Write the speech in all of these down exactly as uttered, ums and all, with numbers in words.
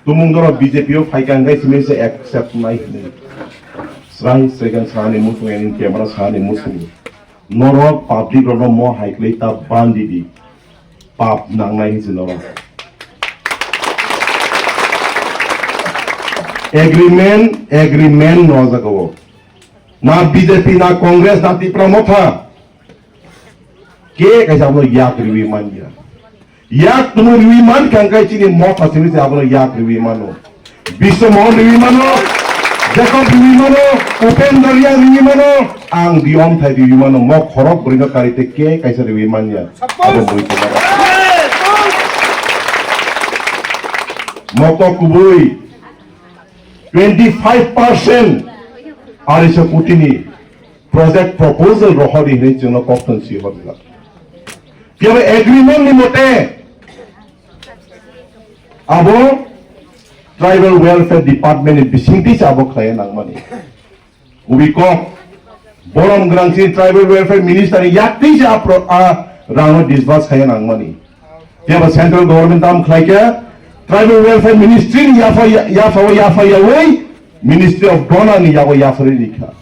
Tumung doro B J P o phaikha hwnkhe simi se accept nai hwnwi. Srai srai khe sani muchung, ani camera sani muchung. Norok public rokno mo hai kwlwi ta bandi di. Pap nangnai hinwi norok. Agreement, agreement no jaga o. Na B J P, na Congress, na Tipra Motha. Ke kaisa abono yak riwi manya. Yak tumu riwi man kang kai chini Motha simi se abono yak riwi mano. Biswa Mohan riwi mano, Jacob riwi mano, Upendra Reang riwi mano, ang Diyom Thai riwi mano, mo khorok bwrwino kari te ke kaisa riwi manya. Abo mui tongma. Mokok kubui twenty five percent arisa kutini project proposal rohori hinwi chwngno kok thon si horjak. Phiya agreement ni mote abo Tribal Welfare Department ni bisingtwi se abo khlaiya nangmani. Ubi kok borom gwnang si Tribal Welfare Minister ni yaktwi se a pro-, a rangno disburse khaiya nangmani. Phiya ba central government tam khlaikha, Tribal Welfare Ministry ni yapha, yapha, yapha yawi Ministry of Donor ni yago yapharwi rikha.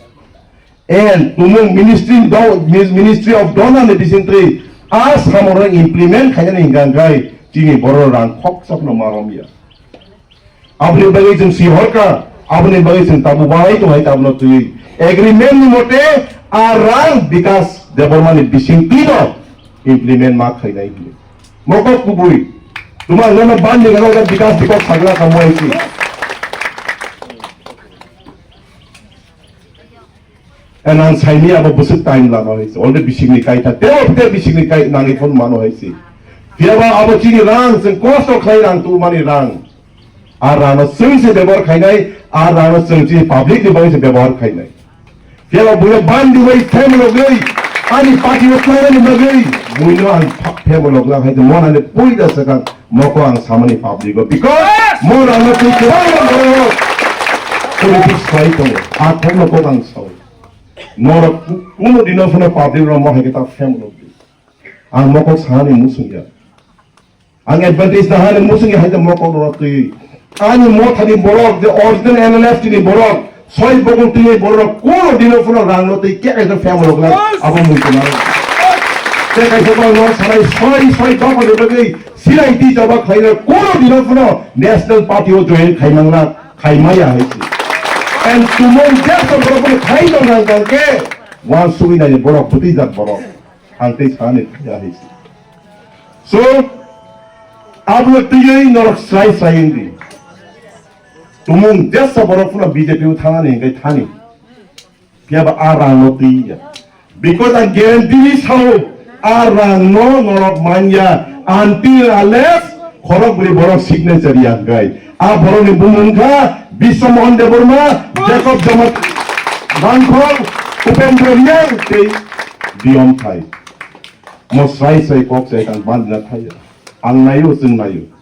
And tumung ministry do-, mis-, Ministry of Donor ni bisingtwi a samoro implement khainani hingkha hingkhai chini borok rang khoksa phano marom ya. Aboni bagwi chwng si horkha, aboni bagwi chwng tabuk walai tongo hai tabukno twiwi. Agreement ni mote a rang Bikas Debbarma ni bisingtwi no implement ma khainai hwnwi. Mokok kubui. Tuma nono ban ni gaga Bikas Debbarma sagla kamo hai si. And ang saini abo bwswk time lama hai se. Already bisingni kaitha. Tebo phe bisingni kai nangwi phone mano hai se. Phiya ba abo chini rang, chwng kosto khlai rang tubumani rang. A rangno chwng se bebohar khainai, a rangno chwng chini public ni bagwi se bebohar khainai. Phiya ba buino bandi bai family logwi, ani party o tlangnani bagwi, buino ang fa-, family logwi hai se monani puida swkang. Moko ang samani public o, because mo rano twi kwbangma borok politics khlai tongo. A thokno kok ang sao. Norok ku-, kuno dino phano public rok mo hai khe ta family o. Ang mokok sanani muchung ya. Ang advantage nahani muchung ya hai ta mokok rok twi. Ani Mothani borok, the original N L F T ni borok, Soi bokol twi borok kuno dino phano rang no twi kek kaisa family rok abo mui tongma. Te kaisa bang no sanai soi soi dok ni bagwi silai twi jaba khlaina kuno dino phano National Party o join khaimangna khaimaya hai se. And tumung jesa borok no khai dong rang dang ke wan sui nai borok bwtwi jak borok ang tei sanani thaya hai se. So abo twi norok srai srai wngdi. Tumung jesa borok phano B J P o thangani hingkai thani. Phiya ba a rang no twi ya. Because I guarantee ni sao a rang no norok man ya until unless khorok bwrwi borok signature ya hingkai. A borok ni bumung kha Biswa Mohan Debbarma, Jacob Jamatia, Rangkhol, Upendra Reang tei Diyom Thai. Mo srai srai kok sai kang bandina thaya. Ang nayo, chwng nayo.